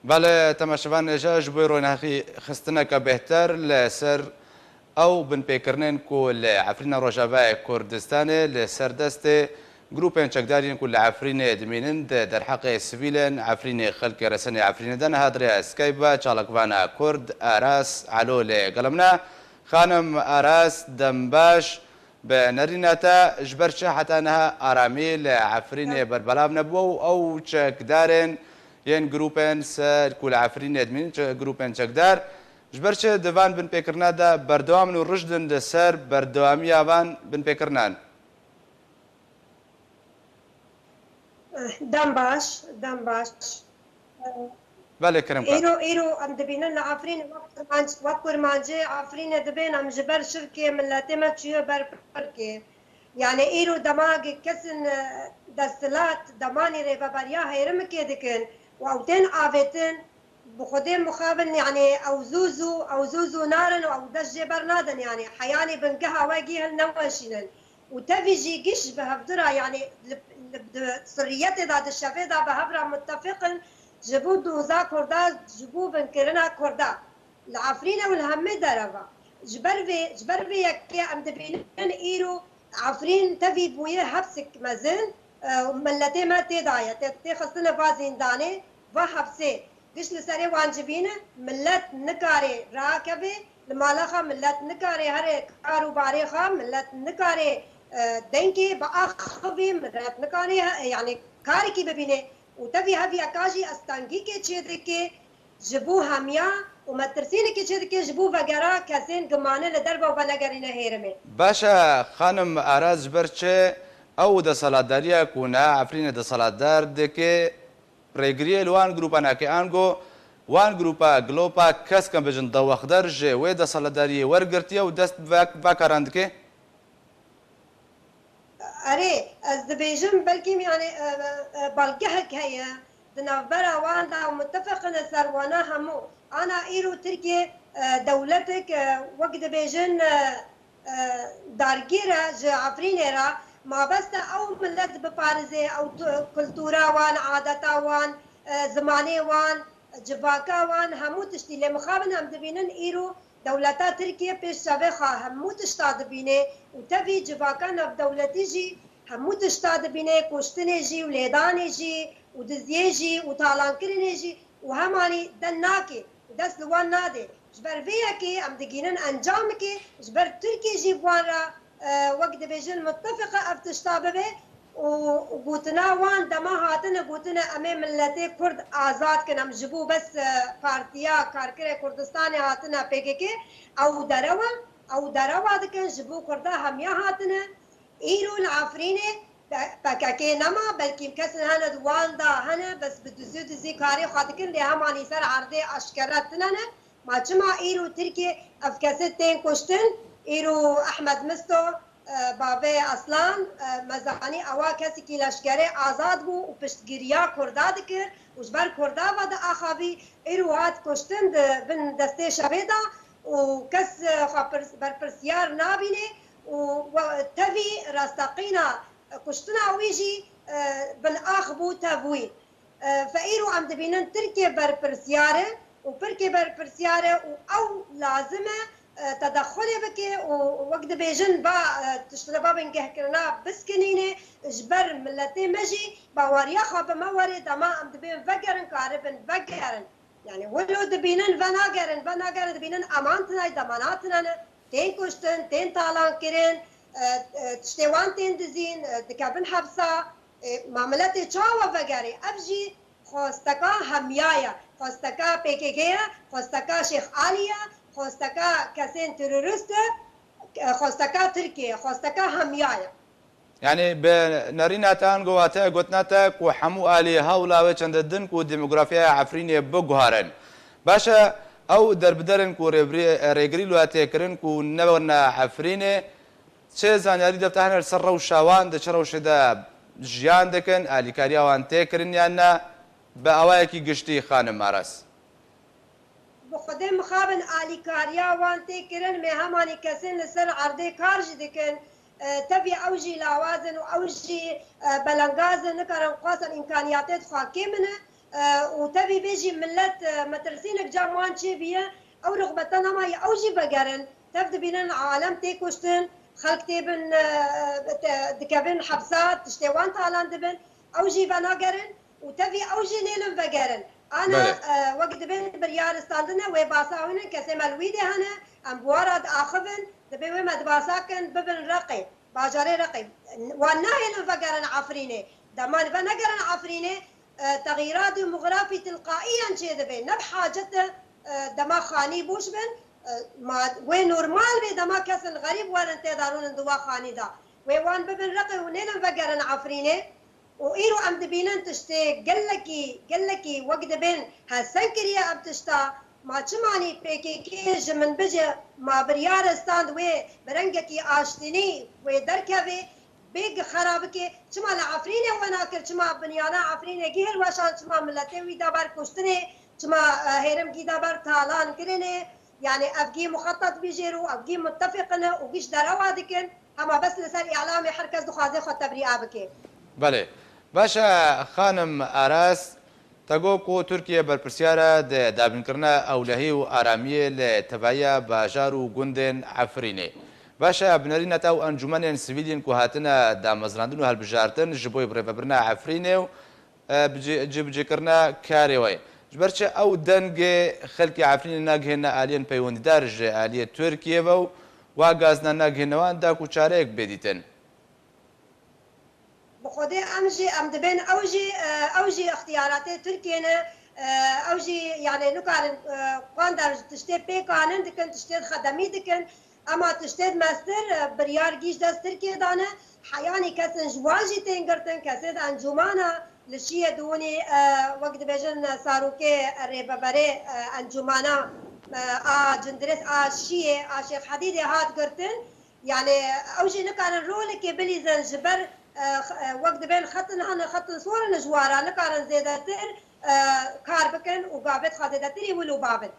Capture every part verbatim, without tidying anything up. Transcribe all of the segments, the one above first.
Belê, temaşevanên hêja, ji bo rûnexî xistineke bêhtir li ser ew binpêkirinên ku li Efrîna Rojavayê Kurdistanê li ser destê grûpên çekdar yên ku li Efrînê dimînin, di derheqê sivîlên Efrînê, xelkê resenê Efrînê de niha di rêya Skype ve çalakvana Kurd Aras Elo li gel min e. Xanim Aras, dem baş. Bi nerîna te, ji ber çi heta niha aramî li Efrînê berbelav nebû û ew çekdarên yên grûpên ser ku li Efrînê dimînin, çi-, grûpên çekdar, ji ber çi di van binpêkirina de berdewam in û rijd in li ser berdewamiya van binpêkirinan? Dem baş, dem baş. Belê, kerem ka. Îro, îro em dibînin li Efrînê wek kurmanc-, wek kurmancê Efrînê dibên em ji ber şirkê miletê me çûye ber pirkê. Yani îro dema kesên, e, desthilat demanî rêveberiya hêrimikê dikin û ew tên avêtin, bi Xwedê mixabin, yani ew zû zû, ew zû zû narin û ew dest jê bernadin, yani heyanî bingeha we gî hilneweşînin. Û tevî jî giş bi hevdira, yani li, li, di sirriyetê de, di şevê de bi hev re muttefiq in, ji bo doza Kurda, ji bo vinkirina Kurda. Li Efrîne û li hemî dereva. Ji ber vê, ji ber vê yekê em dibînin îro Efrîn tevî bûye hepsek mezin, e, û miletê me tê de ye, tê, tê xistine va zîndanê, va hepsê. Giş li serê wan civîne, milet nikare rakeve li mala xwe, milet nikare here kar û barê xwe, milet nikare, e, dengê biaxivî, milet nikare, e, yani karekî bibîne. Û tevî heviyeka jî estengîkê çêdike ji bo hemiya û metirsînekê çêdike ji bo vegera kesên gimane li derve û venegerîne hêrimê. Baş e, xanim Aras, ji ber çi ew desthilatdariya ku niha Efrînê desthilatdar dike, rêgiriyê li wan grûpa nake, ango wan grûpa, glopa, kes, em bêjin dewexder ji wê desthilatdariyê wergirtiye û dest bi vek-, vekaran dike? Erê, ez dibêjim, belkî, yani, e, e, balgehek heye di navbera wan de û mutefeqine ser wana hemû. Ana îro Tirkiye, e, dewletek, e, wek dibêjin, e, e, dargîr e ji Efrînê re, mabeste ew milet biparêze, ew tu-, kultura wan, adeta wan, e, zimanê wan, civaka wan, hemû tiştî. Lê mixabin em dibînin îro dewleta Tirkiye pêşçavê xwe hemû tişta dibîne û tevî civaka navdewletî jî hemû tişta dibîne, kuştinê jî û lêdanê jî û diziyê jî û talankirinê jî û hemanî den nake û dest li wan nade. Ji ber vê yekê em digînin encamekê, ji ber Tirkiye jî bi wan re, e, wek dibêjin, mutefeqe ev tişta bibe û gotina wan dema hatine gotine, em ê miletê Kurd azad kin, em ji bo bes, e, Partiya Karkerê Kurdistanê hatine P K K, ew derewa, ew derewa dikin, ji bo Kurda hemiya hatine. Îro li Efrînê P K K nema, belkî kesên hene di wan de hene, bes bi dizî dizî karê xwe dikin, lê hemanî ser erdê eşkere tune ne. Ma çima îro Tirkiye ev kesê tên kuştin? Îro Ehmed Misto, e, bavê Aslan, e, me zanî ewa kesekî leşkerê azad bû û piştgiriya Kurda dikir û ji ber Kurda ve diaxavî, îro hat kuştin di bin destê şevê de û kes, e, xwe pirs-, berpirsiyar nabîne û we-, tevî rasteqîna kuştina wî jî, e, bin ax bû tev wî. E, fe îro em dibînin Tirkiye berpirsiyar e û Pirkê berpirsiyar e û ew lazim e, e, tedexulê bike û wek dibêjin ba, e, tiştine ba bingehkirina biskinîne ji ber miletê me jî baweriya xwe bi me were dema em dibên vegerin karibin vegerin. Yani wilo dibînin venagerin, venagerin dibînin eman tine, demana tine ne, tên kuştin, tên talan kirin, e, e, tiştê wan tên dizîn, e, dikevin hepsa, e, ma miletê çawa vegerê? Ev jî xwesteka hemiya ye, xwesteka P K K ye, xwesteka Şêx Alî ye, xwesteka kesên terorist e, e, xwesteka Tirkiye ye, xwesteka hemiya ye. Yani bi nerîna te ango wate gotina te ku hemû alî hewla wê çende din ku demografiyaya Efrînê biguharin. Baş e, ew derbiderin ku rêbirî-, rêgirî li we tê kirin ku newerine Efrînê, çi zanyarî de te hene li ser rewşa wan, di çi rewşê de jiyan dikin, alîkariya wan tê kirin yan ne? Bi awayekî giştî, xanim Aras. Bi Xwedê mixabin alîkariya wan tê kirin, me hemanî kesên li ser erdê kar jî dikin. E, tevî ew jî lawaz in û ew jî, e, belengaz in, nikarin xwestin îmkaniyatê di xwe kêm in. E, û tevî vê jî millet, e, metirsînek cem wan çêbiye, ew rixbete nemaye, ew jî vegerin. Tev dibînin alem tê kuştin, xelk tê bin, e, te-, dikevin hepsa, tiştê wan talan dibin. Ew jî venagerin û tevî ew jî nêlin vegerin. Ana, Belê. e, wek dibin biryar standine wê basa hûn in, kesê me li wî dê hene, em bi wan re diaxivin, dibê wê me dibasa kin, bibin Reqê. Bajarê Reqê. Wan nahêlin vegerin Efrînê. Dema li ve negerin Efrînê, e, texyîrat demografî tilqaiyen çêdibe. Ne bi hacet e, e, dema xanî boş bin, e, ma wê normal bê dema kesin xerîb werin tê de rûnin di wa xanî de. Wê wan bibin Reqê û nêlin vegerin Efrînê. Û îro em dibînin tiştê gelekî, gelekî wek dibên hesen kiriye ev tişta. Ma çimanî P K K ji min bije, ma biryar stand wê bi rengekî aştînî wê derkevê, bê xera bike. Çima li Efrînê we nakir, çima binyana Efrînê gî hilweşand, çima miletê wî da ber kuştinê, çima, e, hêrim gî da ber talan kirinê? Yani ev gî muxetat bijêr û ev gî muttefiqine û giş derewa dikin. Hema bes li ser îlamê her kes dixwaze xwe tebriya bike. Belê. Baş e, xanim Aras, te got ku Tirkiye berpirsiyar e di dabînkirina ewlehî û aramiyê li tevahiya bajar û gundên Efrînê. Baş e, binerîna te ew encûmenên sivîl yên ku hatine damezrandin û hilbijartin ji bo birêvebirina Efrînê û e, bi cî-, cîbicîkirina karê we ye. Ji ber çi ew dengê xelkê Efrînê nagihêne aliyên peywendîdar ji aliyê Tirkiyê ve û wa gazina nagihêne wan da ku çareyek bê dîtin? Bi Xwedê em jî, em dibên ew jî, e, ew jî ixtiyaratê Tirkiyê ne, e, ew jî, yani, nikarin, e, qanda tiştê pêk anin dikin, tiştê xedemî dikin. Ema tiştê mestir, e, biryar gîş dest Tirkiyê dane, heyanî kesin ji wan jî tên girtin, kesê di encûmana li şiyê diwinî, e, wek dibêjin, e, sarokê, e, rêveberê, e, encûmana, e, a Cindirês a şiyê, a Şêx Hedîdê hat girtin. Yani ew jî nikarin rolekê bilîzin ji ber, e, x-, e, wek dibên xetin hene, xetin sor in ji wan re, nikarin zêdetir, e, kar bikin û gavê xwe zêdetirî wil û babin.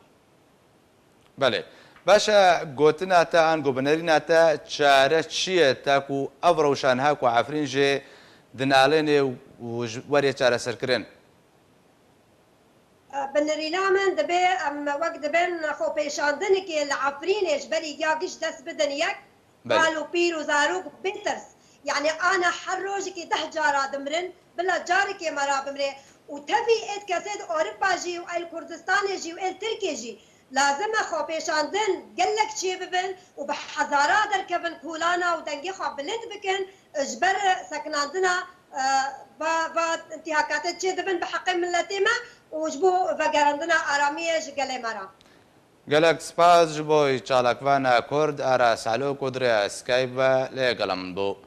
Belê. Baş e, gotina te ango binerîna te çare çi ye ta ku ev rewşa niha ku Efrîn jê dinalênê û ji werê çareserkirin? Binerîna min dibê em wek dibin xwepêşandinekê li Efrînê ji berî ya giş dest bidin yek, Belê. kal û pîr û zarok bê tirs. Yani ana her rojekê deh cara dimirin, bila carekê me ra bimrê. Û tevî êd kesê di Ewropa jî û êl Kurdistanê jî û êl Tirkiyê jî Lazim e xwepêşandin gelek çêbibin û bi hezara derkevin kolana û dengê xwe bilind bikin, ji ber sekinandina, e, va, va intîhakatê çêdibin bi heqê miletê me û ji bo vegerandina aramiyê ji gelê me re. Gelek spas ji bo çalakvana Kurd Aras Alo ku di rêya Skype ve lê gel min bû.